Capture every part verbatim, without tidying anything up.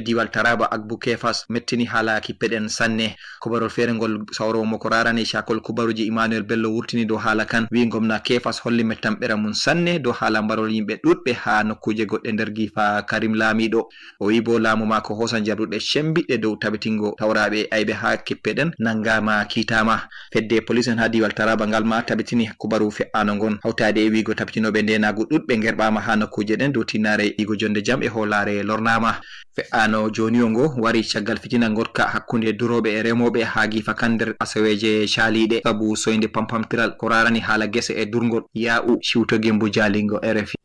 Diiwal Taraba Agbu Kefas mettini haala kippe ɗen sanne. Kubarol feere ngol sawroowo mo ko raarani cakol kubaruuji Emmanuel Bello wurtini dow haala kan, wi'i ngomna Kefas holli mettamɓera mum sanne dow haala mbarol yimɓe ɗuɗɓe haa nokkuuje goɗɗe nder giifa Karim Laamiɗo. O wi'i boo laamu maako hoosan jarduɗe cembiɗɗe dow tabitingo tawraaɓe ayɓe haa kippe ɗen nanngaama kiitaama. Fedde polis en haa diiwal Taraba ngal ma tabitini kubaru fe'aano ngon, hawtaade e wi'igo tabitinooɓe ndeenaagu ɗuɗɓe ngerɓaama haa nokkuuje ɗen dow tinnaare yigo jonde jam e hoolaare lornaama. Fe'aano jooni o ngo wari caggal fitina ngoɗka hakkunde durooɓe e remooɓe haa giifa kan nder asaweeje caaliiɗe, sabu soynde pampamtiral ko raarani haala gese e durngol yaa'u ciwto Gembu Jaalingo R F I.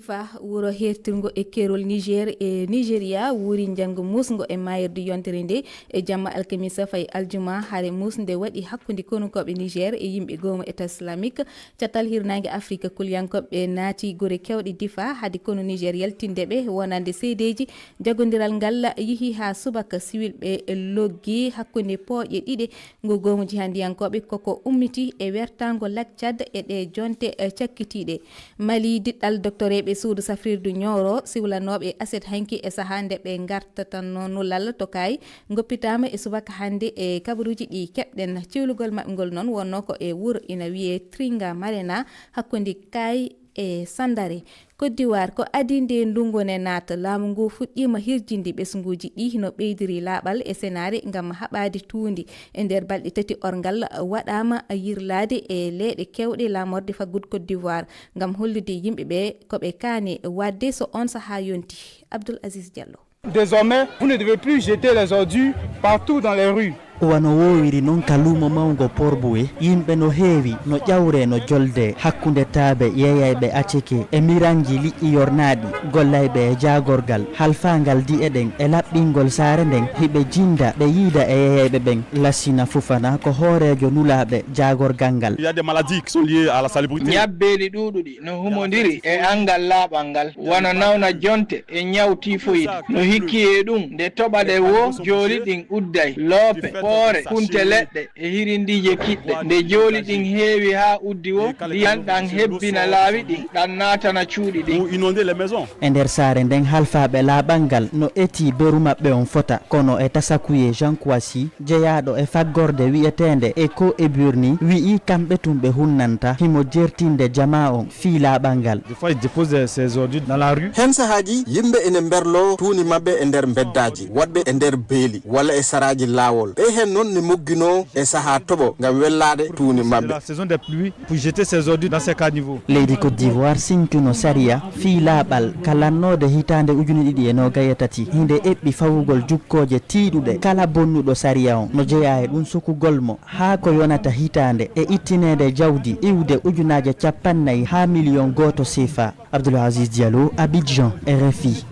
Difa, wuro heertirngo e keerol Niger e Nigeria, wuuri njanngo muusngo e maayirdu yontere nde e jamma alkamisa fayi aljuma. Hare muusnde waɗi hakkunde konunkooɓe Niger e yimɓe goomu État Islamique. Catal hirnaange Afrique, kuliyankooɓe naati gure keewɗe Difa, hade konu Niger yaltinde ɓe wonande seedeeji. Jagondiral ngal yehi haa subaka, siwilɓe loggi hakkunde pooƴe ɗiɗe. Ngu goomu jihandiyankooɓe koko ummiti e wertaango Lac Tchad e ɗe jonte, eh, cakkitiiɗe. Mali, diɗɗal doktoreeɓe suudu safrirdu Nioro siwlanooɓe aset hanki e sahaa nde ɓe ngartatanno nulal to Kaay, ngoppitaama e subaka hannde e kabaruuji ɗi keɓɗen. Ciwlugol maɓɓe ngol noon wonnoo ko e wuro ina wiyee Tringa Marena, hakkunde Kaay e Sandare. Côte d'Ivoire, ko adii nde ndungu ne naata, laamu ngu fuɗɗiima hirjinde ɓesnguuji ɗi no ɓeydiri laaɓal e senaare ngam haɓaade tuundi. E nder balɗe tati orngal waɗaama yirlaade e leyɗe keewɗe laamorde faggudu Côte d'Ivoire ngam hollude yimɓe ɓe ko ɓe kaani waɗde so oon sahaa yonti. Abdoul Aziz Diallo. Désormais, vous ne devez plus jeter les ordures partout dans les rues. Wano woowiri noon ka luumo mawngo Porbuwe, yimɓe no heewi, no ƴawree, no joldee hakkunde taabe yeeyayɓe aceke e miranji liƴƴi yornaaɗi, gollayɓe e jaagorgal, halfaangal di'e ɗen e laɓɓingol saare nden, hiɓe jinda ɓe yiida e yeeyayɓe ɓen. Lassina Fufana ko hooreejo nulaaɓe jaagorgal ngal. Il y a des maladies qui sont liées à la salubrité. Ñabbeeli ɗuuɗuɗi no humondiri e anngal laaɓal ngal, wano nawna jonte e ñaw tifoyid. No hikkii e ɗum, nde toɓa ɗe woo, jooli ɗin udday, loope, poore, kunte leɗɗe e hirindiije kiɗɗe. Nde jooli ɗin heewi haa uddi woo, ndiyan ɗan hebbina laawi ɗin, ɗan naatana cuuɗi ɗin. Pour inonder les maisons. E nder saare nden, halfaaɓe laaɓal ngal no etii beru maɓɓe on fota, kono e tasakuyee Jean Kouassi, jeyaaɗo e faggorde wi'eteende Eco e Burni, wi'i kamɓe tun ɓe hunnanta himo jertinde jamaa on fii laaɓal ngal. Des fois, ils déposent ces ordures dans la rue. Hen sahaaji, yimɓe ene mberloo tuuni maɓɓe e nder mbeddaaji, woɗɓe e nder beeli, walla e saraaji laawol. Ɓe hen non ne mogginoo e sahaa toɓo ngam wellaade tuuni maɓɓe. C'est la saison des pluies pour jeter ces ordures dans ces caniveaux. Leydi Côte d'Ivoire sincuno sariya fii laaɓal ka lannoode hitaande ujune ɗiɗi e noogay e tati, hinde eɓɓi fawugol jukkooje tiiɗuɗe kala bonnuɗo sariya on. No jeyaa e ɗum sokugol mo haa ko yonata hitaande e ittineede jawdi iwde ujunaaje cappannayi haa miliyon gooto sefa. Abdoul Aziz Diallo, Abidjan, R F I.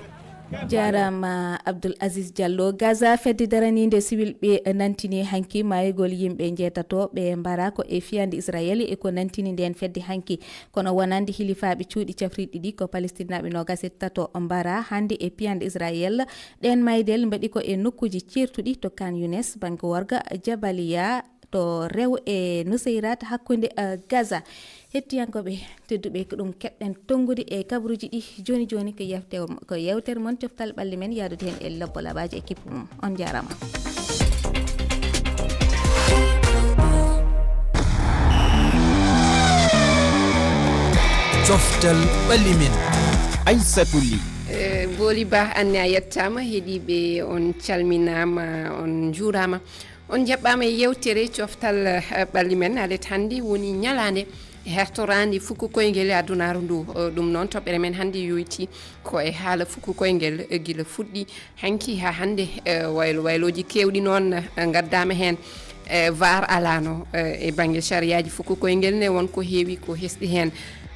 Jaaraama Abdoul Aziz Diallo. Gaza, fedde daraniinde siwilɓe nantini hanki maayugol yimɓe njeetato ɓe mbara ko e fiyande Israel e ko nantini ndeen fedde hanki. Kono wonande hilifaaɓe cuuɗi cafrirɗi ɗi, ko Palestinaaɓe noogas e tato mbara hannde e piyande Israel. Ɗeen maayde mbaɗi ko e nokkuuji ceertuɗi to Khan Younes, bannge worgo, Jabaliya, to rewo e Nusayrat hakkunde, eh, Gaza. Hettiyankooɓe tedduɓe, ko ɗum keɓɗen tonngude e kabaruuji ɗi jooni jooni ko yewte-, ko yewtere mon Coftal Ɓalli Men, yaadude heen e Lobbo Labaaji e kippu mum. On njaaraama. Coftal Ɓalli Men. Aissatou Ly. Eh, Booli Ba, anne a yettaama, heɗiiɓe on calminaama, on njuuraama. On njaɓɓaama e yewtere Coftal, eh, Ɓalli Men. Alet hannde woni ñalaande hertoraande fuku koyngel e adunaaru ndu. Eh, ɗum noon, toɓɓere men hannde yowitii ko e haala fuku koyngel, eh, gila fuɗɗi hanki haa hannde. Eh, waylo waylooji keewɗi noon, eh, ngaddaama heen. Eh, vaar alaano, eh, e bannge sariyaaji fuku koyngel ne, won ko heewi ko hesɗi heen.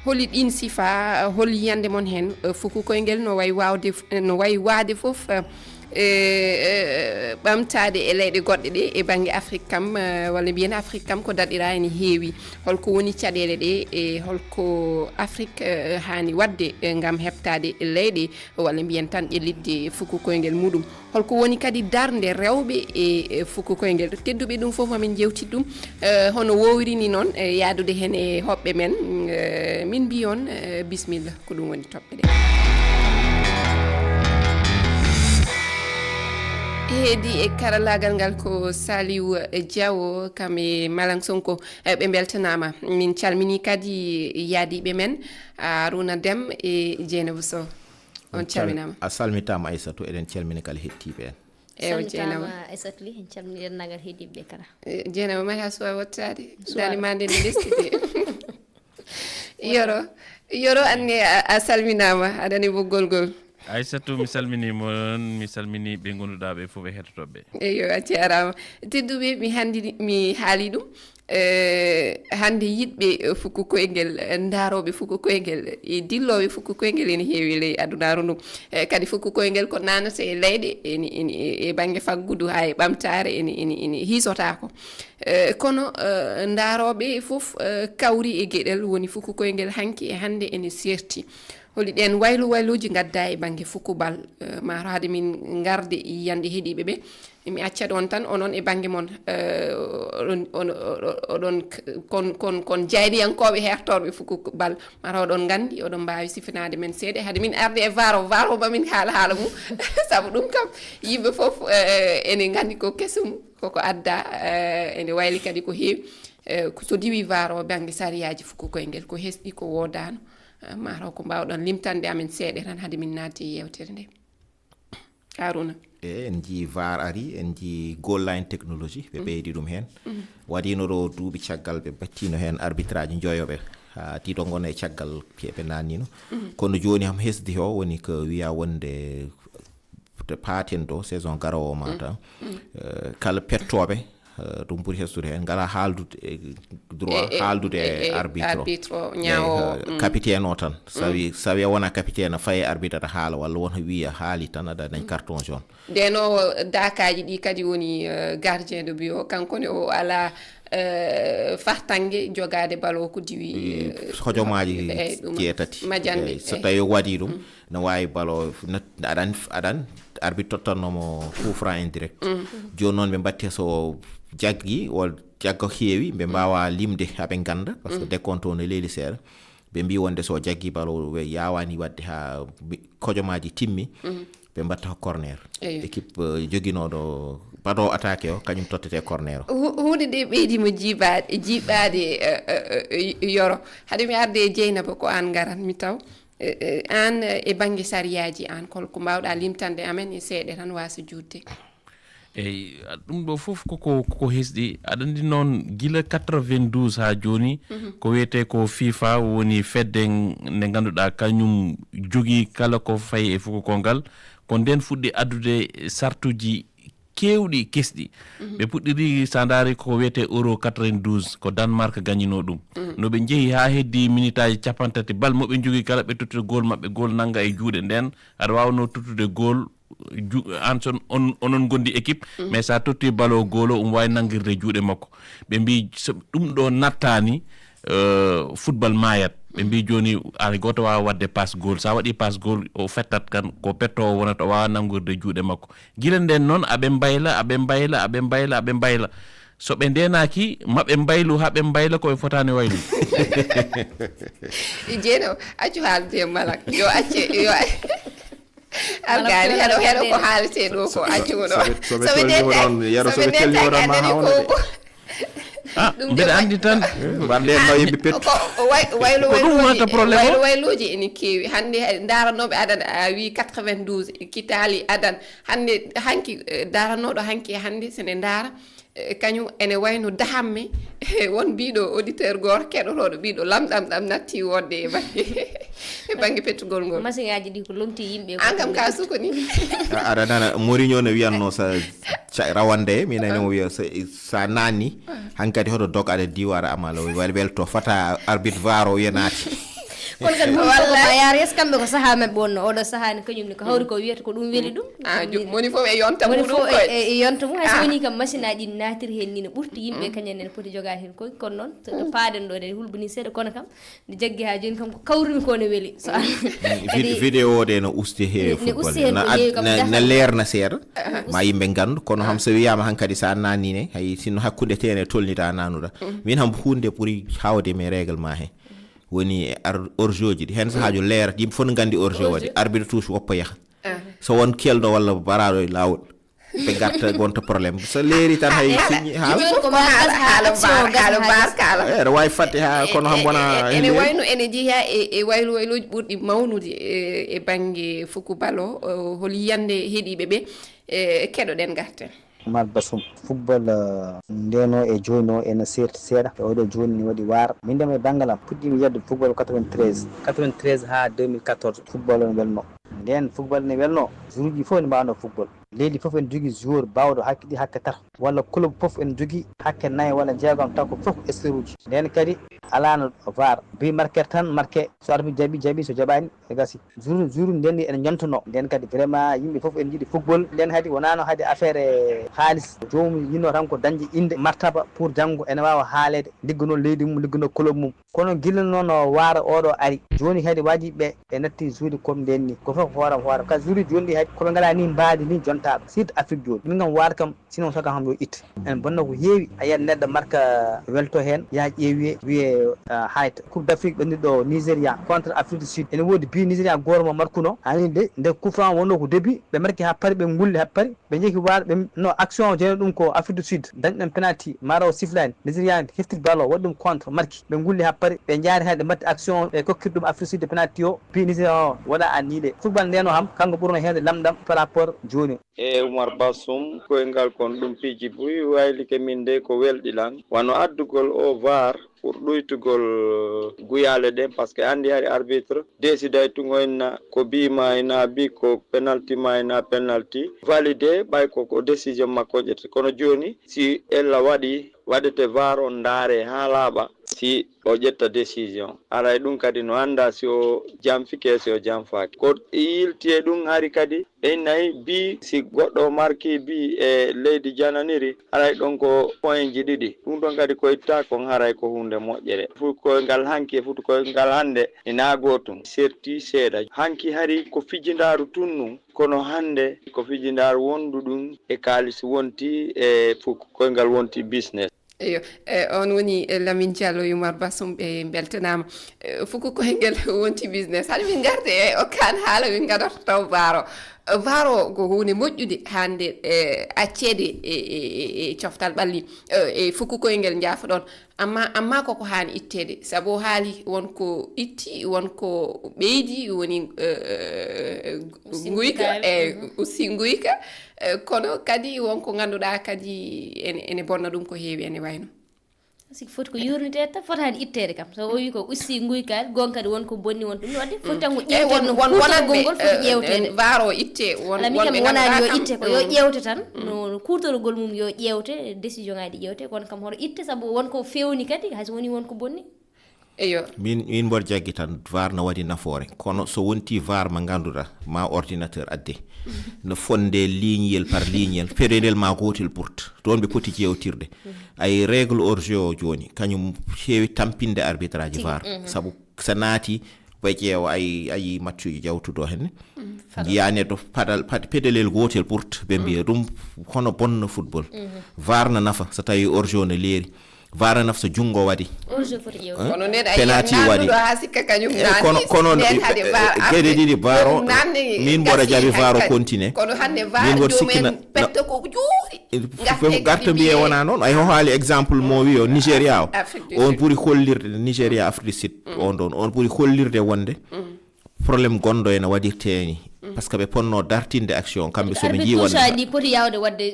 Holi ɗiin sifa, eh, holi yiyannde mon heen, eh, fuku koyngel no wayi waawde f-, no wayi waade fof, eh, e, e, ɓamtaade e leyɗe goɗɗe ɗe e bannge Afrik kam, eh, walla mbiyen Afrik kam ko daɗira ene heewi. Holko woni caɗeele ɗe e holko Afrik, eh, haani waɗde, eh, ngam heɓtaade leyɗe walla mbiyen tan ƴellitde fuku koyngel muɗum? Holko woni kadi darnde rewɓe e, e fuku koyngel? Tedduɓe, ɗum fof mamin jewtit ɗum, eh, hono wowiri ni noon, eh, yaadude heen e hoɓɓe men. Eh, min mbi on, eh, bismilla, ko ɗum woni toɓɓe. Heedi e karallaagal ngal ko Saliou Diawo, kam e Malang Sonko. Eh, ɓe mbeltanaama. Min calminii kadi yaadiiɓe men, Arouna Dem e Dieynaba Sow. On calminaama. A salmitaama, Aissatou, eɗen calmina kala heɗtiiɓe en. Ewa, Dieynaba. Salmitaama, Aissatou Ly, en calminii denndaangal heɗtiiɓe kala. Eh, Dieynaba, mari a suwa wottaade? Suwa. Dani ma nde ne lestiti. Yoro, Yoro, anne a, a salminaama, aɗa nani ɓoggol ngol. Aissatou, mi salminii mon, mi salminii ɓe ngonduɗaa ɓe fof e heɗotooɓe. Eyo, a jaaraama. Tedduɓe, mi hannde mi haali ɗum. Eh, hannde yiɗɓe, eh, fuku koyngel, eh, ndaarooɓe fuku koyngel, e dillooɓe fuku koyngel ene heewi ley adunaaru ndu. Eh, kadi fuku koyngel ko naanata e leyɗe, ene, ene, e, e bannge faggudu haa e ɓamtaare, ene, ene, ene hiisotaako. Eh, kono, eh, ndaarooɓe fof, eh, kawri e geɗel woni fuku koyngel hanki e hannde ene serti. Holi ɗeen waylo wayluuji ngaddaa e bannge fuku bal? Eh, maa hade min ngarde yiyande heɗiiɓe ɓe, mi accat on tan, onon e bannge mon, eh, oɗon, on, oɗon, oɗon k-, kon, kon, kon jayniyankooɓe hertorɓe fuku bal. Maa oɗon nganndi, oɗon mbaawi sifinaade men seeɗa. Hade min arde e varo, varo ma min haala haala mum. Sabu ɗum kam, yimɓe fof, eh, ene nganndi ko kesum, koko adda, eh, ene wayli kadi ko heewi. Eh, ko so diwi varo bannge sariyaaji fuku koyngel, ko hesɗi, ko woodaano. Eh, maa taw ko mbaawɗon limtande amen seeɗa tan hade min naatde e yeewtere nde. Haruna. E, en njii var ari, en njii goal line technology, ɓe ɓeydi ɗum heen. Waɗiino ɗo duuɓi caggal, ɓe mbaɗtiino heen arbitrage njoyo ɓe, haa tiiɗo ngon e caggal, ɓe naatniino. Kono jooni kam hesdi o woni ko wiya wonde to paaten ɗo, saison garoowo ma taw, eh, kala pettooɓe, eh, ɗum ɓuri hestude heen, ngala haaldude e droit, e, e, haaldude e, e, e arbitre o. Arbitre o, ñaawo. Eyi, eh, capitaine o tan. Sawi, sawi a wona capitaine, a faye arbitre aɗa haala, walla won wiya haali tan, aɗa dañ carton jaune. Ndenowo daakaaji ɗi kadi woni, eh, gardien de but o, kanko ne o ala, eh, fartaŋŋe jogaade bal o ko diwi, eh, hojomaaji, eyi, ɗum jeetati. Majjanɗe, eyi, so tawi o waɗi ɗum, no waawi bal o, no, aɗan, aɗan, arbitre tottanno mo coup franc indirect. Jooni noon ɓe mbaɗte so jaggi, o jagga heewi, ɓe mbaawa limde, haa ɓe ngannda, parce que décompte o no leeli seeɗa. Ɓe mbii wonde so jaggi bal o, ɓe yaawaani waɗde haa bi-, hojomaaji timmi, ɓe mbaɗta ko corner. Eyo. Équipe, eh, joginooɗo baɗo attaque o, kañum tottete corner o. Hu-, huunde nde ɓeydi mo jiibaade, jiiɓaade, eh, eh, eh, Yoro. Hade mi arde e Dieynaba, ko aan ngaran mi taw. Eh, eh, aan, eh, e bannge sariyaaji, aan kol ko mbaawɗa limtande amen e seeɗa tan waasa juutde? Eyi, a-, ɗum ɗo fof koko, koko hesɗi. Aɗa anndi noon, gila quatre-vingt-douze haa jooni, ko wiyetee ko fifa woni fedde nde ngannduɗaa kañum jogii kala ko fayi e fuku koyngal. Ko ndeen fuɗɗi addude sartuuji keewɗi kesɗi. Ɓe puɗɗiri, so a ndaari, ko wiyetee Euro quatre-vingt-douze, ko Danemark gañinoo ɗum. No ɓe njehi haa heddii minitaaji cappanɗe tati, bal mo ɓe njogii kala, ɓe tottira gool maɓɓe, gool nannga e juuɗe. Ndeen aɗa waawnoo tottude gool, ju-, aan son on, onon ngondi équipe, mais so a totti bal o gool o, um waawi nanngirde juuɗe makko. Ɓe mbii so ɗum ɗo nattaani, eh, football maayat. Ɓe mbii jooni hay gooto waawa waɗde passe goal. So a waɗii passe goal, o fettat kan, ko pettoowo wonata, o waawa nanngirde juuɗe makko. Gila ndeen noon, aɓe mbayla, aɓe mbayla, aɓe mbayla, aɓe mbayla. So ɓe ndeenaaki, ma ɓe mbaylu haa ɓe mbayla ko ɓe fotaani waylude. Jeeno, accu haalde e Malak. Yo acce, yo a-, Alkaali, heɗo, heɗo ko haaletee ɗo ko accu ɗo. So ɓe, so ɓe tolnii ndentaaki, oɗon, Yero, so ɓe ndentaaki, tolnii oɗon, ma aɗa anndi haawna ko de. Ah, ɗum mbiɗa de anndi tan. Eh, mbaɗ ndeen no yimɓe pettu. Ko, ko way-, waylo, ko ɗum wonata problème o. Waylo, wayluuji ene keewi. Hannde hay ndaranooɓe adan, a wii quatre-vingt-douze, Kitali adan. Hannde, hanki, eh, daranooɗo hanki e hannde, so ne ndaara, eh, kañum ene wayno dahamme, won mbiɗo auditeur gooto keɗotooɗo mbiɗo lamɗam ɗam natti wonde e bannge, e bannge pettugol ngol. Masiŋaaji ɗi ko lomti yimɓe ko. An kam ka suko ni. A-, aɗa nana Mourinho no wiyatno sa, sa rawande, mi nani mo wiya sa, sa nanni, hankadi hoto dog aɗa diwa aɗa amala, wel-, welto fata arbitre var o wiya naati. Kono kadi moni fof ko ma yaar yes, kamɓe ko sahaa maɓɓe wonno, oɗo sahaa ni kañum ni ko hawri ko wiyata ko ɗum weli ɗum. Ah, jum, moni fof e yonta muɗum koy. Moni fof e, e, e yonta mum, hay so woni kam machine aji ɗi naatiri heen ni no ɓurti yimɓe kañum en poti jogaade heen koy, kono noon so ɗo paaɗen ɗo de hulɓini seeɗa, kono kam nde jaggi haa jooni kam ko kawrumi ko ne weli. So a vid-, vidéo o de no usti he ne, ne football usti heen na ko heewi kam na, na leerna seeɗa, ma yimɓe nganndu, kono kam so wiyaama hankadi so a naanni ne, hay sinno hakkunde teene tolnita naanuɗa. Min kam huunde ɓuri hawde mi règlement he. Woni ar-, orjoji ɗi. Heen sahaajo leera, yimɓe fof no nganndi orjo waɗi. Arbitre touche woppa yaha. So won kelɗo walla baraaɗo e laawol. Ɓe garta gonta problème. So leeri tan hay siñi haala. Jooni ko ko haala, haala action bar, gasa haala haala bar, kaala. Eh, aɗa waawi fadde haa kono ham wona e, e, ene leeri. Wayno ene jeyaa e, e waylo wayloji ɓurɗi mawnude e, e bannge fuku balo, o, hol yiyannde heɗiiɓe ɓe, e, keɗoɗen garten. Oumar Bassoum, football, eh, ndeno e jooni o ene seerti seeɗa. E oɗo jooni ne waɗi waar. Min ndema e banngal am, puɗɗiimi yiyde football quatre-vingt-treize. Quatre-vingt-treize haa deux mille quatorze, football ne welno. Nden football ne welno, joueureji fof ne mbaawno football. Leydi fof ene jogii joueur baawɗo hakke ɗiɗi, hakke tato, walla club fof ene jogii hakke nayi walla jeegom, taw ko fof ko staruuji. Nden kadi alaano var. Bi marquer tan marquer, so arbitre jaɓi, jaɓi, so jaɓaani, e gasi. Jour, jour nden ni ene jontono. Nden kadi vraiment yimɓe fof ene njiɗi football. Nden hadi wonaano hadi affaire e haalis. Joomum yinno tan ko dañde innde, martaba pour janngo ene waawa haaleede, ligganoo leydi mum, ligganoo club mum. Kono gila noon o waar oɗo ari. Jooni kadi waɗi ɓe, ɓe natti juuɗe comme nden ni. Ko fof hooram hooram. Ka juuɗe jooni ɗi hay ko ɓe ngalaa ni mbaadi ni jontaaɗo. Surtout Afrique jooni. Min kam waar kam, sinon saga kam yo itte. En bonna ko heewi. A yiyat neɗɗo marka welto heen, yaha ƴeewi wiye, ah, hayta. Coupe d'Afrique ɓenndi ɗo Nigeria contre Afrique du Sud. Ene woodi bi Nigeria gooro mo markuno. Hani nde, nde coup franc wonno ko début. Ɓe marki haa pari, ɓe ngulli haa pari. Ɓe njehi waar, ɓe no action o jeeyno ɗum ko Afrique du Sud. Dañɗen penalty, maro siflaani. Nigeria hefti ballon, waɗi ɗum contre, marki. Ɓe ngulli haa pari, ɓe njaari hay ɓe mbatti action, ɓe kokkiri ɗum Afrique du Sud penalty o. Pi Nigeria o waɗa anniiɗe. Football ndeno ham, kanko ɓurno heewde lamɗam par rapport jooni. E Oumar Bassoum, koyngal kon ɗum piiji buy waylike min de ko welɗi lan. Wano addugol o var pour ɗuytugol guyaale ɗen, parce que anndi hari arbitre déciday tun o inna ko bi ma ina bi, ko penalty ma ina penalty. Validé ɓay ko, ko décision makko ƴette. Kono jooni si ella waɗi, waɗete var on ndaare haa laaɓa si o ƴetta décision. Haray ɗum kadi no annda si o janfike, si o janfaaki. Ko yilti e ɗum hari kadi ɓe nayi bi si goɗɗo marki bi e leydi jananiri, haray ɗon ko point ji ɗiɗi. Ɗum ɗon kadi ko itta kon haray ko huunde moƴƴere. Fuɗi koyngal hanki e fuɗi koyngal hannde ina gootum. Serti seeɗa. Hanki hari ko fijindaaru tun ɗum, kono hannde ko fijindaaru wondu ɗum e kaalis wonti e fuɗi koyngal wonti business. Eyo, e, on woni, e, Lamine Diallo, Oumar Bassoum, ɓe mbeltanaama. E, fuɗi koyngal wonti business. Hade min ngarde e okkan haala min ngadorto taw var o. E, var o ko huunde moƴƴude hannde, e, accede e, e, e, e coftal ɓalli, e, e fuɗi koyngal njaafoɗon. Amma, amma koko haani itteede. Sabu o haali won ko itti, won ko ɓeydi, woni, e, e, e, usti nguyka, nguyka, e, mhm, usti nguyka. E, kono kadi won ko ngannduɗaa kadi ene, ene bonna ɗum ko heewi, ene wayno. Siko foti ko yurniteede tan, fotaani itteede kam. So o wi ko usti nguykaari, goonga kadi won ko bonni, won ɗum waɗde, foti tan ko ƴeewteede no kuutorgol ngol foti ƴeewteede. Var o itte, won, ala, min kam mi wonaani yo itte, ko yo ƴeewte tan, no, no kuutorgol mum yo ƴeewte, décision ŋaaji ɗi ƴeewte, kono kam hoto itte, sabu won ko feewni kadi, hay so woni won ko bonni. Eyo. Min, min mboɗo jaggi tan, var no waɗi nafoore. Kono so wonti var mo ngannduɗaa, ma ordinateur adde. No fonde lignel par lignel, peɗelel ma gootel ɓurta. Toon ɓe poti ƴeewtirde. Ay règle hors-jeu o jooni, kañum heewi tampinde arbitrage var. Sabu so naati, ɓe ƴeewa ay, ay matchuji jawtuɗo henne. Njiyaa neɗɗo paɗal, paɗ-, peɗelel gootel ɓurta. Ɓe mbiya ɗum hono bonna football. Var no nafa so tawi hors-jeu no leeri. Var no nafa so junngo waɗi. Hors-jeu foti ƴeewde. Hein? Kono nden a penalty waɗi. Haa sikka kañum. Eh, kono, kono nden hade var, eh, geɗe ɗiɗi var o, min mboɗo jaɓi var o continue. Kono hannde var min mboɗo sikkina pette ko juuri. Eh, garta mbiye wona noon. Ay ho haali exemple mo wiyo Nigeria o. Afrique du Sud. On ɓuri hollirde Nigeria, Afrique du Sud. On ɗon. On ɓuri hollirde wonde problème gonɗo ene waɗirteeni. Parce que ɓe ponno dartinde action, kamɓe so ɓe njii wonde arbitre touche aji ɗi poti yawde waɗde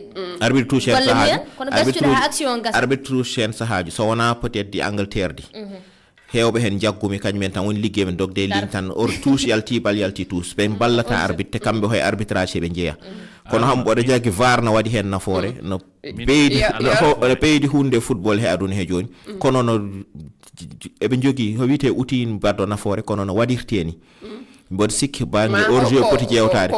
arbitre touche en golle sahaaji mumen, kono ɓe arbitre accude haa action gasa. Arbitre touche en sahaaji, so wonaa peut-être ɗi Angleterre ɗi. Heewɓe heen njaggumi, kañum en tan woni liggey men, dogde e ligne tan, or touche yalti, bal yalti touche. Ɓe mballata arbitre, te kamɓe hoye arbitrage he ɓe njeya. Kono ham mboɗo jaggi var no waɗi heen nafoore, no ɓeydi, no ho-, no ɓeydi huunde football he aduna he jooni. Kono no eɓe njogii, ko wiyetee outil mbaɗɗo nafoore, kono no waɗirtee ni. Mboɗo sikki bannge hors-jeu poti ƴeewtaade.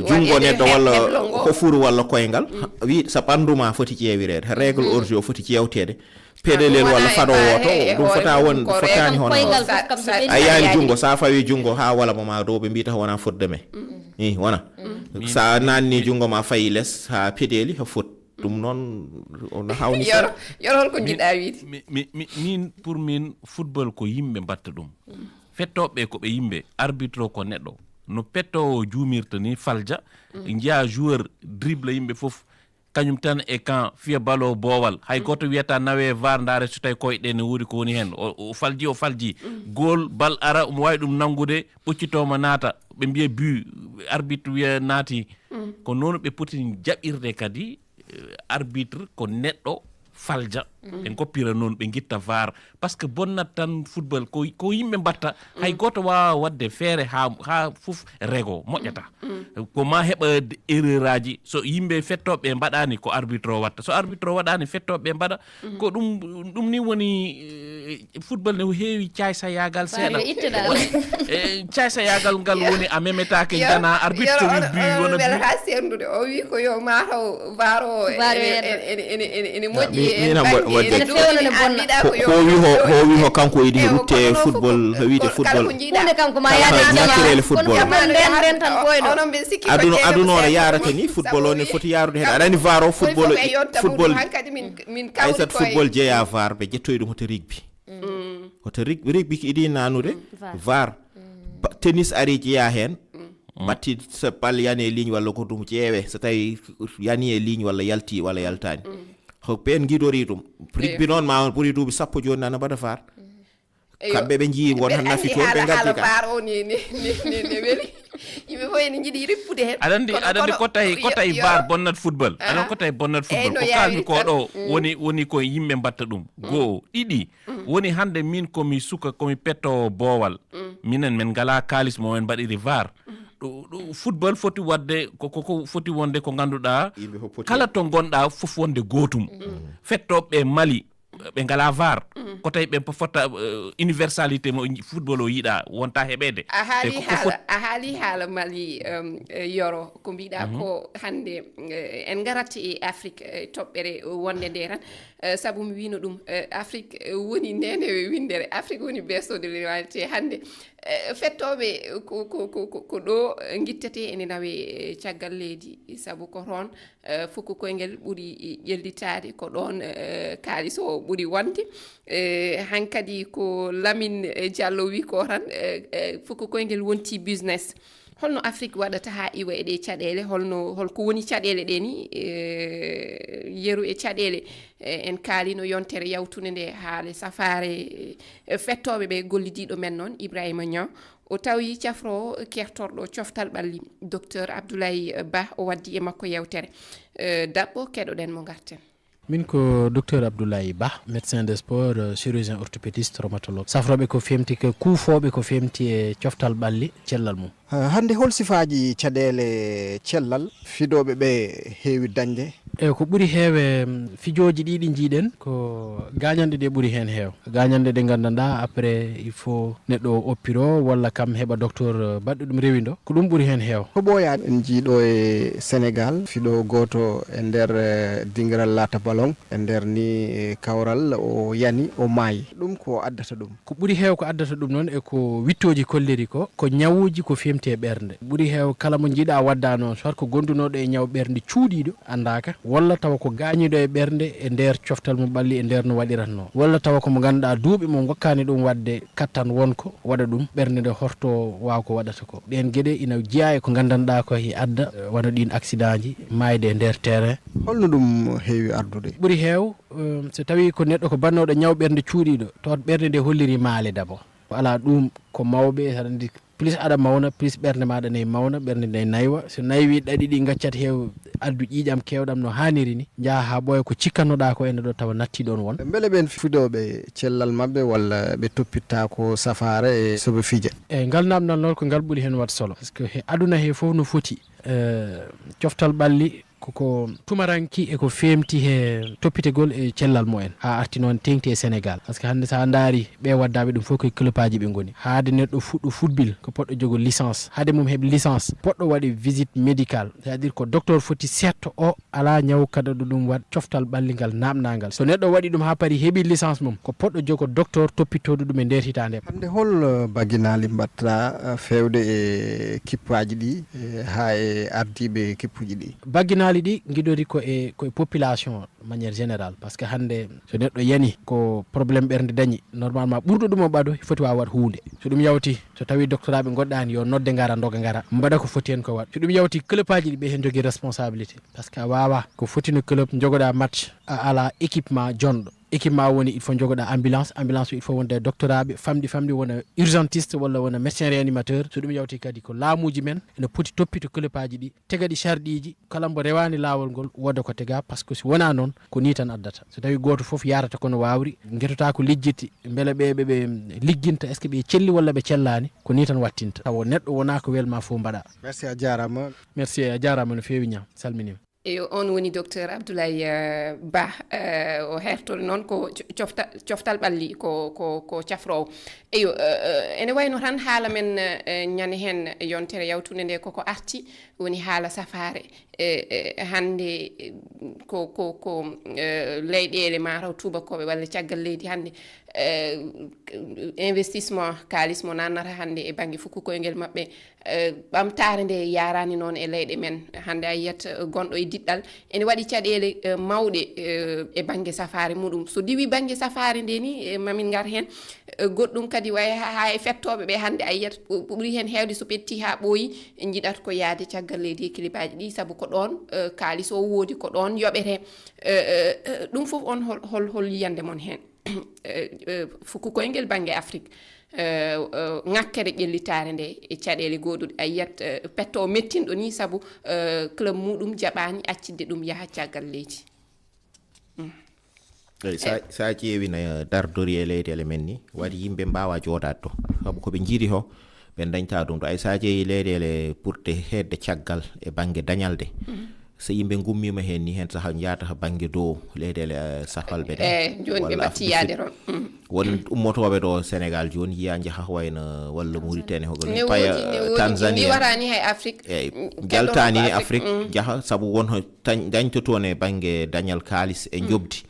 Junngo neɗɗo walla ko furu walla koyngal. Wi, so ɓanndu ma foti ƴeewireede. Règle hors-jeu foti ƴeewteede. Peɗelel walla faɗo wooto, ɗum fota won, fotaani hono. A yaani junngo, so a fawi junngo haa wala mo ma dow, ɓe mbiyata wona faute de main. Ih, wona. So a naanni junngo ma fayi les, haa peɗeli, ha fot. Ɗum noon, no hawni. Yoro, Yoro, hol ko njiɗɗa wiide? Mi, mi, mi, min, pour min, football ko yimɓe mbatta ɗum. Fettooɓe ko ɓe yimɓe, arbitre ko neɗɗo. no pettoowo juumirta ni, falja, njiya joueur dribble yimɓe fof, kañum tan e kan fiya balo boowal. Hay gooto wiyata nawe var ndaare so tawi koyɗe ne woodi ko woni heen. O, o falji, o falji. Goal, bal ara, omo waawi ɗum nanngude, ɓoccitooma naata. Ɓe mbiya but, arbitre wiya naati. Ko noonu ɓe poti jaɓirde kadi, eh, arbitre ko neɗɗo falja. Ɓe ngoppira noon, ɓe ngitta var. Parce que bonnat tan football, ko, ko yimɓe mbatta. Hay gooto waawa waɗde feere haa, haa fof rego, moƴƴata. Ko ma heɓa erreur aji. So yimɓe fettooɓe mbaɗaani, ko arbitre o watta. So arbitre o waɗaani, fettooɓe mbaɗa. Ko ɗum, ɗum ni woni, eh, football ne heewi caaysayagal seeɗa. Yo ittuɗa. Woni, eh, caaysayagal ngal woni a memetaake, njana arbitre so wi but, wona but. Haa serndude, o wi ko yo mataw var o ene, ene, ene, ene, ene moƴƴi. Ene fewnana bonna. Ko, ko wi ho, ho wi ho kanko yiɗi rutte football, wiide football. Hunde kam ko ma yaade jama. Naturel football. Kono football nden rentan ɓooyɗo. Aduna, aduna o no yaarata ni, football o ne foti yaarude heen. Aɗa anndi var o, football, football, hankadi min, min kawri Aysat, football jeya var, ɓe ƴettoyi ɗum hoto rugby. Hoto rug-, rugby ko idii nanude? Var. Ba-, tennis ari jeya heen. Batti so bal yani e ligne walla ko ɗum ƴeewe. So tawi yani e ligne walla yalti walla yaltaani. Ko ɓeen ngiɗori ɗum. Rugby noon ma on ɓuri duuɓi sappo jooni nana mbaɗa var. Kamɓe ɓe njii won han nafi toon, ɓe ngaddi ka. Var o ni, ni, ni, ni, ni weli. Yimɓe fof ene njiɗi rippude heen. Aɗa anndi, aɗa anndi ko tawi, ko tawi var bonnat football. Aɗa ko tawi bonnat football. Ko kaalmi ko ɗo woni, woni ko yimɓe mbatta ɗum. Goo, ɗiɗi, woni hannde min ko mi suka, ko mi pettoowo boowal. Minen min ngalaa kaalis mo min mbaɗiri var. Ɗo, ɗo football foti waɗde, ko, ko, ko foti wonde ko ngannduɗaa, kala to ngonɗaa fof wonde gootum. Fettooɓe Mali, ɓe ngalaa var. Ko tawi ɓe fotta, eh, universalité mo football o yiɗa wonta heɓeede. A haali haala, a haali haala Mali, em, eh, Yoro, ko mbiɗa ko hannde, eh, en ngarat e Afrique, eh, toɓɓere wonde nde tan. Eh, sabu mi wino ɗum, eh, Afrique, eh, woni nene windere, Afrique woni berceau de l'humanité. Hannde, eh, fettooɓe ko, ko, ko, ko, ko ɗo ngittete ene nawe, eh, caggal leydi, sabu ko toon, eh, fuku koyngel ɓuri ƴellitaade, ko ɗoon, eh, kaalis o ɓuri wonde. Eh, hankadi ko Lamine, eh, Diallo wi ko tan, eh, eh, fuku koyngel wonti business. Holno Afrique waɗata haa iwa e ɗee caɗeele? Holno, holko woni caɗeele ɗe ni? Eh, yeru e caɗeele, eh, en kaalino yontere yawtunde nde haale safaare, eh, fettooɓe ɓe gollidiiɗo men noon, Ibrahima Niang. O tawi cafroowo keertorɗo coftal ɓalli, Docteur Abdoulaye Ba, o waddi e makko yewtere. Eh, daɓɓo, keɗoɗen mo, ngarten. Min ko Docteur Abdoulaye Ba, médecin de sport, euh, chirurgien orthopédiste, rhumatologue. Safrooɓe ko femti, ko kuufooɓe ko femti e coftal ɓalli, cellal mum. Eh, hannde hol sifaaji caɗeele cellal fidooɓe ɓe heewi dañde? E ko ɓuri heewe, mm, fijooji ɗi ɗi njiiɗen, ko gaañanɗe ɗe ɓuri heen heew. Gaañanɗe ɗe nganndanɗaa, après, il faut neɗɗo o oppiroo, walla kam heɓa docteur, eh, baɗɗo ɗum rewindo. Ko ɗum ɓuri heen heew. Ko ɓooyaani en njiiɗo e Sénégal, fiɗo gooto e nder, eh, dingiral laata ballon, e nder ni, eh, kawral, o yani, o maayi. Ɗum ko addata ɗum? Ko ɓuri heew ko addata ɗum noon e ko wittooji kolliri ko, ko ñawuuji ko feemti e ɓernde. Ɓuri heew kala mo njiiɗa wadda noon, soit ko gondunooɗo e ñaw ɓernde cuuɗiiɗo, anndaaka, walla tawa ko gaañiiɗo e ɓernde e nder coftal mo ɓalli, e nder no waɗiratnoo, walla tawa ko mo ngannduɗaa duuɓi mo ngokkaani ɗum waɗde kattan wonko waɗa ɗum, ɓernde nde horto waawa ko waɗata ko. Ɗeen geɗe ina jeyaa e ko nganndanɗaa ko e adda, eh, wano ɗiin accident ji, maayde e nder terrain. Holno ɗum heewi ardude? Ɓuri heew, eh, so tawii ko neɗɗo ko bannooɗo ñaw ɓernde cuuɗiiɗo, tawat ɓernde nde holliri maale d'abord. Ko alaa ɗum, ko mawɓe, saɗa anndi, plus aɗa mawna, plus ɓernde maaɗa ne mawna, ɓernde nde naywa. So naywi ɗaɗi ɗi ngaccat heew, addu ƴiiƴam keewɗam no haaniri ni, njaha haa ɓooya ko cikkannoɗaa ko ene ɗo tawa natti ɗoon won. Mbele ɓeen fidooɓe cellal maɓɓe walla ɓe toppitta ko safaare e so ɓe fija? E ngal naamnal noon ko ngal ɓuri heen waɗ solo. Parce que he aduna he fof no foti, eh, coftal ɓalli, koko tumaranki e ko feemti he toppitegol e cellal mumen, haa arti noon teeŋti e Sénégal. Parce que hannde so a ndaari ɓe waddaaɓe ɗum fof koye club aji ɓe ngoni. Haade neɗɗo fuɗɗo football ko poɗɗo jogo licence. Haade mum heɓ licence, poɗɗo waɗi visite médicale. C'est-à-dire ko docteur foti seetto o alaa ñaw kaɗaɗo ɗum waɗ coftal ɓalli ngal naamnaangal. So neɗɗo waɗi ɗum haa paari heɓi licence mum, ko poɗɗo jogo docteur toppitooɗo ɗum e nder hitaande. Hannde hol, eh, bagginaali mbaɗta, eh, feewde e kippaaji ɗi, eh, haa e ardiiɓe kippuuji ɗi? Bagginaali Hali ɗi ngiɗori ko e ko e population manière générale, parce que hannde so neɗɗo yani ko problème ɓernde dañi, normalement ɓurɗo ɗum o ɓado foti waawa waɗ huunde. So ɗum yawti, so tawi doctorat ɓe ngoɗɗaani, yo nodde ngara, ndoga ngara, mbaɗa ko foti heen ko waɗ. So ɗum yawti, club aji ɗi ɓe heen jogii responsabilité, parce que a waawa ko foti no club njogoɗa match, a ala équipement jonɗo. Équipement woni, il faut njogoɗa ambulance, ambulance il faut wonde doctoraɓe famɗi famɗi, wona urgentiste walla wona médecin réanimateur. So ɗum yawti kadi ko laamuji men ene poti toppito club aji ɗi, tega ɗi charɗiji, kala mbo rewani laawol ngol wooda ko tega, parce que si wona noon ko ni tan addata. So tawi gooto fof yarata kono wawri, guetota ko lijjiti, beele ɓe ɓe ɓe ligginta, est ce que ɓe celli walla ɓe cellani, ko ni tan wattinta. Tawa neɗɗo wona ko welma fof mbaɗa. Merci, a jarama. Merci, a jarama no fewi, ñam salminima. Eyo, on woni docteur Abdoulaye, eh, Ba, eh, o hertori noon ko co- cofta- coftal ɓalli, ko ko ko cafroowo. Eyo, eh, eh, ene wayno tan haala men, eh, ñande heen yontere yawtunde nde koko arti, woni haala safaare. Eh, eh, hannde, eh, ko ko ko eh, leyɗeele mataw tuubakooɓe walla caggal leydi hannde, eh, investissement kaalis mo nannata hannde e bannge fuku koyngel maɓɓe. Eh, ɓamtaare nde yaraani noon e leyɗe men. Hannde a yiyat, eh, gonɗo e diɗɗal ene waɗi caɗeele, eh, mawɗe, eh, e bannge safaare muɗum. So diwi bannge safaare nde ni, eh, mamin ngar heen, eh, goɗɗum kadi way ha ha e fettooɓe ɓe hannde a yiyat ɓu- ɓuri heen heewde so ɓetti haa ɓooyi, njiɗat ko yahde caggal leydi e kilibaaji ɗi, sabu ko ɗoon, eh, kaalis o woodi, ko ɗoon yoɓete. Eh, eh, eh, ɗum fof on hol hol hol yiyande mon heen? Eh, eh, fuku koyngel bannge Afrik, eh, eh, ŋakkere ƴellitaare nde e caɗeele gooduɗe. A yiyat, eh, petto o mettinɗo ni sabu, eh, club muɗum jaɓaani accitde ɗum yaha caggal leydi. Mm. Eyi, sa, Eh. sa ƴeewi no dardori e leyɗeele men ni, waɗi yimɓe mbaawa jooɗaade to. Sabu ko ɓe njiɗi ho, ɓe dañta ɗum to. Ay, sa ƴeewi leyɗeele ɓurɗe heedde caggal e bannge dañalde, so yimɓe ngummiima heen ni, heen saha njaata ha bannge dow leyɗeele, eh, safalɓe ɗe, Eh, jooni ɓe walla mbaɗti Afrique yaade Sud. Toon. Mm. Won ummotooɓe ɗo Sénégal jooni, yiya njaha wayno walla Mauritanie, hogol Ne paya woodi, ne woodi. Tanzanie. Ndi waraani hay Afrique. Eyi, Mm, jaltaani keɗɗo Afrique, Afrique, mm. njaha, sabu won ho tañ-, dañto toon e bannge dañal kaalis e njoɓdi.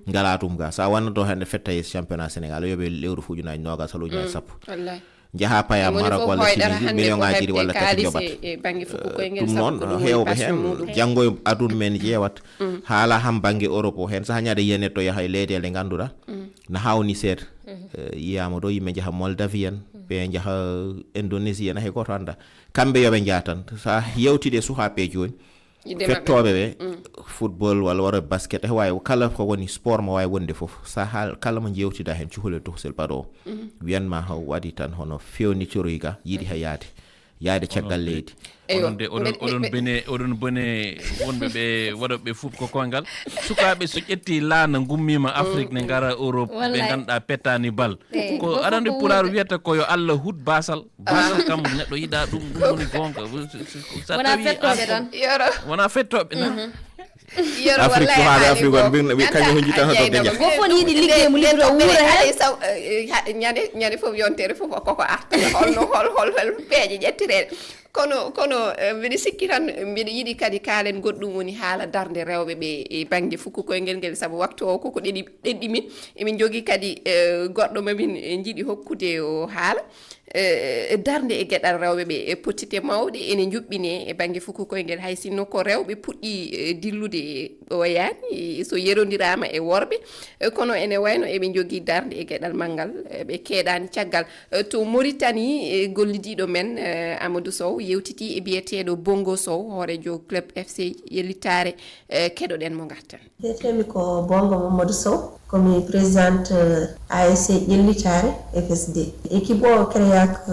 Ngalaa ɗum ga. So a wannat ɗo hannde fetta e championnat Sénégal, o yoɓe lewru fuujunaaji noogas walla ujunaaji sappo. Wallaahi. Njaha paya Woni Maroc fof walla hoyɗata Tunisie, hannde ko million ngaaji ɗiɗi heɓte walla tati kaalis njoɓat. e, e bannge fuku koyngel, Ɗum sabu noon, passion heewɓe muɗum. Heen janngo e aduna men ƴeewat. Haala ham bannge Europe o, heen saha ñaade yiya neɗɗo yaha e leyɗeele ngannduɗaa, na hawni seeɗa. Eh, yiyaama ɗo yimɓe njaha Moldavie en, ɓe njaha Indonésie en, hay gooto annda. Kamɓe yo ɓe njaha tan. So a yewtide e suhaaɓe jooni, Yiɗde maɓɓe. Fettooɓe ɓe, football walla waro basket, e waawi kala ko woni sport mo waawi wonde fof. So a haal kala mo njeewtida heen cukalel tokosel baɗoowo, wiyan ma haw waɗi tan hono fewnitoroy ga, yiɗi ha yaade. Yaade caggal leydi. Eyo. Oɗon de, oɗon, Mbe- oɗon mbe- bene, oɗon bene wonɓe ɓe waɗoɓe fuɗ ko koyngal. Sukaaɓe so ƴetti laana ngummiima Afrique ne ngara Europe, ɓe Wallaay. ngannduɗaa pettaani bal. Eyi. Ko Ɗo aɗa anndi fof ko pulaar wuurde. wiyata ko yo Allah hut baasal. Baasal kam neɗɗo yiɗa ɗum, ɗum woni goonga. So, so, so, so Wonaa tawi fettooɓe Afrique tan. Yoro. Wonaa fettooɓe tan. Yoro, Afrique, wallahi, ko haali haali Afrique, ko. Wi kañum Anta, hojji tan a hoto jaynaba. Deja. Gooto fof ne yiɗi liggey mum, liggoroo, wuura heen. Alay saw, eh, ha, ñande, ñande fof yontere fof koko arta. Holno, hol, hol, hol peeje ƴettireeɗe. Kono, kono, eh, mbiɗa sikki tan, mbiɗa yiɗi kadi kaalen goɗɗum woni haala darnde rewɓe ɓe e bannge fuku koyngel ngel, sabu waktu o koko ɗeɗi, ɗeɗɗi min. Emin njogii kadi, eh, goɗɗo ma min, eh, njiɗi hokkude o haala. Eh, darnde e geɗal rewɓe ɓe e potite mawɗe ene njuɓɓine e bannge fuku koyngel, hay sinno ko rewɓe puɗɗi, eh, dillude ɓooyaani, eh, so yerondiraama e worɓe. Eh, kono ene wayno eɓe njogii darnde e geɗal manngal, eh, ɓe keeɗaani caggal. Eh, to Mauritanie, eh, gollidiiɗo men, eh, Amadou Sow yewtiti e biyeteeɗo Bongo Sow, hooreejo club F C Yellitaare, eh, keɗoɗen mo ngartan. Mbiyetee-mi ko Bongo Mamadou Sow, ko mi présidente, eh, A S C Ƴellitaare F S D. Équipe o créa ko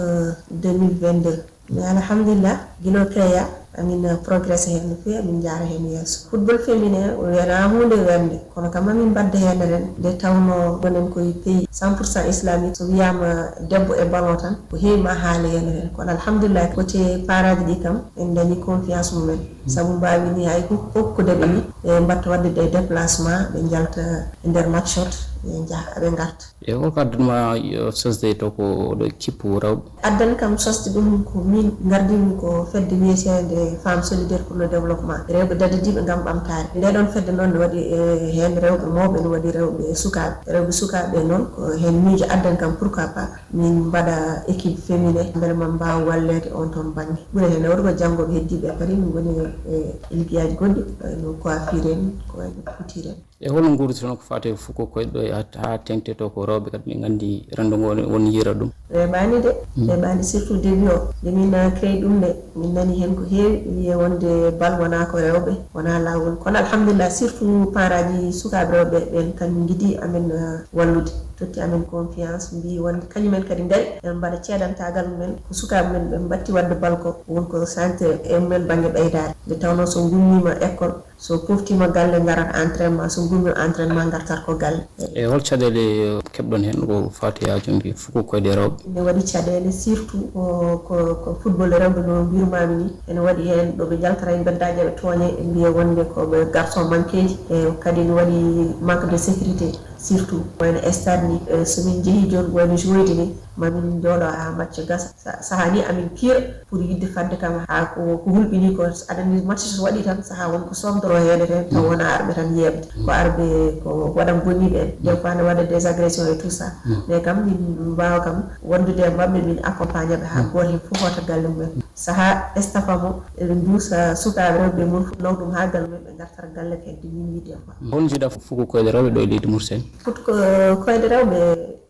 deux mille vingt-deux. Mais alhamdulillah, gila o créa, amin progressé heen no feewi, amin njaara heen yeeso. Football féminin, wonaa huunde welde, kono kam amin mbadda heen ren, nde tawnoo gonen koye pays cent pour cent islamique. So wiyaama debbo e ballon tan, ko heewi ma haale heen ren. Kono alhamdulillah, côté paraaji ɗi kam, en dañi confiance mumen. Sabu mbaawi ni hay hok-, hokkude ɓe ni, ɓe mbatta waɗde des déplacements, ɓe njalta e nder match shot, ɓe njaha, ɓe ngarta. E holko addani ma, yo, sosde to ko oɗo kippu rewɓe? Addani kam sosde ɗum ko min ngardinmi ko fedde wiyeteende Femmes Solidaires pour le Développement, rewɓe dardiiɓe ngam ɓamtaare. Nde ɗon fedde noon ne waɗi, e, heen rewɓe mawɓe, ne waɗi rewɓe sukaaɓe. Rewɓe sukaaɓe noon ko heen miijo addani kam, pourquoi pas min mbaɗa équipe féminin, mbele min mbaawa walleede on toon bannge. Ɓuri heen rewde ko janngooɓe heddiiɓe e Paris, min ngoni E liggeeji goɗɗi, wayno coiffure en, ko wayno couture en. E hol nguurdi toon ko faati e fuku koyɗe ɗo e haa teŋti to ko rewɓe kadi, min nganndi renndo ngo won yiira ɗum? Weeɓaani de, weeɓaani, surtout début o. Nde min, eh, créé ɗum nde, min nani heen ko heewi, wiye wonde bal wonaa ko rewɓe, wonaa laawol. Kono alhamdulillah, surtout parents ji sukaaɓe rewɓe ɓeen, kañum njiɗi amen, eh, wallude. Totti amen confiance, mbi wonde kañum en kadi ngari, en mbaɗa ceeɗantaagal mumen. Ko sukaaɓe men ɓe mbatti waɗde bal ko, won ko centre e mumen bannge ɓeydaade. Nde tawnoo so ngummiima école, so poftiima galle, ngarat entraînement, so ngummiima entraînement, ngartat ko galle. E hol caɗeele keɓɗon heen ko faati e yaajo mbi fuku koyɗe rewɓe? Ene waɗi caɗeele, surtout ko, ko, ko football rewɓe no mbirmaami ni. Ene waɗi heen ɗo ɓe njaltata e mbeddaaji, ɓe tooñe, ɓe mbiya wonde ko ɓe garçon manqueeji. E kadi ene waɗi manque de sécurité, surtout wayno stade ni. E so min njehii jooni wayno joueede ni, ma min njooɗo haa match gasa. Sa-, sahaa ni amin piira pour yiɗde fadde kam haa ko, ko hulɓinii ko. Aɗa anndi match so waɗii tan, sahaa won ko somdoro heede heen, taw wonaa arɓe tan yeeɓde. Ko arɓe ko waɗan boniiɓe en. Des fois ne waɗa des agressions et tout ça. Mais kam min mbaawa kam wondude e maɓɓe, min accompagna ɓe haa gooto heen fof hoota galle mumen. Sahaa staff am o, eɓe nduusa sukaaɓe rewɓe mum fof, naw ɗum haa galle mumen, ɓe ngartata galle kadi min mi des fois. Hol njiɗa fuku koyɗe rewɓe ɗo e leydi Mauritanie? Fuku ko-, koyɗe rewɓe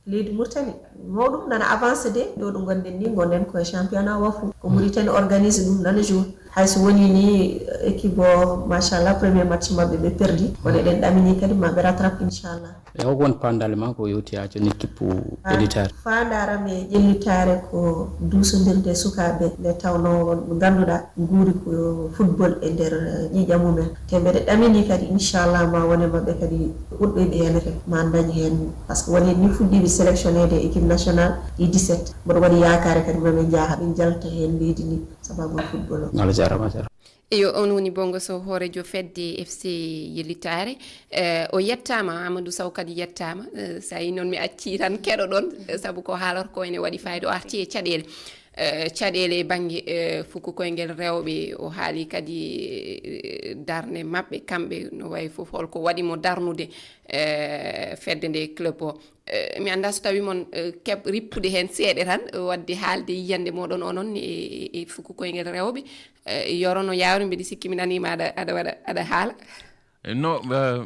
leydi Mauritanie, mawɗum nana avancé de, ɗo ɗo ngonɗen ni, ngonɗen ko e championnat wafu. Ko Mauritanie organise ɗum nana jour. Hay so woni ni équipe o, machallah, premier match maɓɓe ɓe perdi. Kono eɗen ɗamini kadi maɓe rattrape, inchallah. E hol won paandaale ma ko yowti haa jooni équipe élitaire? Faandaare am e ƴellitaare ko duusondirde sukaaɓe nde tawnoo won ɓe ngannduɗaa nguuri ko football e nder, eh, ƴiiƴam mumen. Te mbeɗe ɗamini kadi, inchallah, ma wone maɓɓe kadi ɓurɗo ɓe heen ren, ma ndañ heen. Par ce que woni ni fuɗɗiiɓe sélectionné de équipe nationale, ɗi dix-sept. Mboɗo waɗi yaakaare kadi maɓe njaha, ɓe njalta heen leydi ndi, sababu football o. Allah jarama, jarama. Eyo, on woni Bongo Sow, hoorejo fedde F C Yellitaare. Eh, o yettaama, Amadou Sow kadi yettaama. Eh, so a yi noon mi accii tan keɗoɗon, eh, sabu ko haalata ko ene waɗi fayida. O arti e caɗeele. Eh, caɗeele e bannge, eh, fuku koyngel rewɓe. O haali kadi, eh, darnde maɓɓe kamɓe, no wayi fof holko waɗi mo darnude, eh, fedde nde, club o. Eh, mi anndaa so tawii mon, eh, keɓ rippude heen seeɗa tan, eh, waɗde haalde yiyannde mooɗon onon e, e, e fuku koyngel rewɓe. Eh, Yoro no yaawri, mbiɗa sikki mi naniima aɗa, aɗa waɗa, aɗa haala. Eh, no, eh,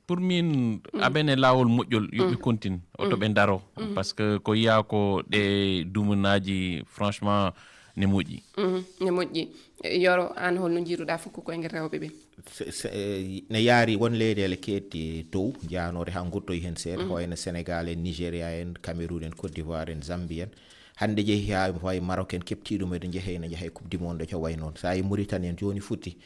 pour min, aɓene laawol moƴƴol, yo ɓe continue, oto ɓe ndaro. Par ce que ko yiya ko ɗe dumunaaji, franchement, ne moƴƴi. Mhm, ne moƴƴi. Eh, Yoro, aan holno njiiruɗaa fuku koyngel rewɓe ɓe? Se, se, eh, ne yaari won leyɗeele keedɗe dow, jeyanoore haa ngurtoyi heen seeɗa, ko wayno Sénégal en, Nigéria en, Cameroun en, Côte d'Ivoire en, Zambie en. Hannde jehi haa wayi Maroc en, keɓtii ɗum, eɗen njehe, ene njeha e Coupe du Monde, co wayi noon. So a yi Mauritanie en jooni futti,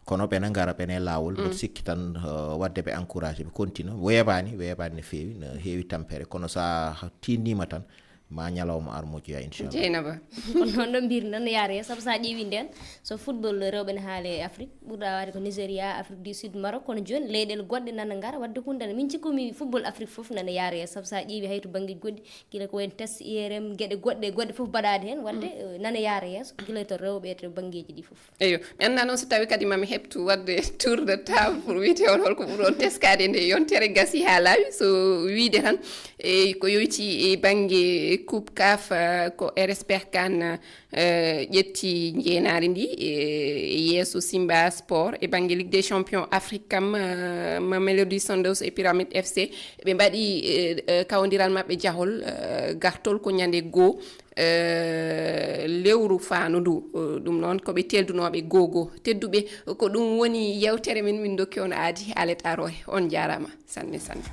kono ɓena ngara, ɓena e laawol, mboɗo sikki tan, eh, waɗde ɓe encouragé, ɓe continue. Weeɓaani, weeɓaani no feewi, no heewi tampere, kono so a tiinniima tan, ma ñalawma ar moƴƴoya, inchallah. Jeynaba. Kono noon ɗo mbirmi noon no yaara yeeso, sabu so a ƴeewi ndeen, so football rewɓe ne haale e Afrique, ɓurɗa waade ko Nigeria, Afrique du Sud, Maroc, kono jooni leyɗeele goɗɗe nana ngara waɗde hunde. Min cikkumi football Afrique fof nana yaara yeeso, sabu so a ƴeewi hay to banngeeji goɗɗi, gila ko wayi no test I R M, geɗe goɗɗe, goɗɗe fof mbaɗaade heen, waɗde, eh, nana yaara yeeso, gila to rewɓe e to banngeeji ɗi fof. Eyo, mi anndaa noon so tawii kadi mami heɓtu waɗde tour de table pour wiyde on holko ɓuri on teskaade nde yontere gasi haa laaɓi. So wiyde tan, e ko yoyti e bannge Coupe caf, eh, ko R S Berkane, eh, ƴetti njeenaari ndi, eh, yeeso Simba Sport. E bannge Ligue des Champions Afrique kam, eh, Mamelodi Sundowns e Pyramide F C, ɓe mbaɗi, eh, eh, kawondiral maɓɓe jahol, eh, gartol ko ñande goo, eh, lewru faandu ndu. Eh, ɗum noon ko ɓe teeldunooɓe goo goo. Tedduɓe, ko ɗum woni yewtere men, min ndokki on aadi alet aroore. On njaaraama sanne sanne.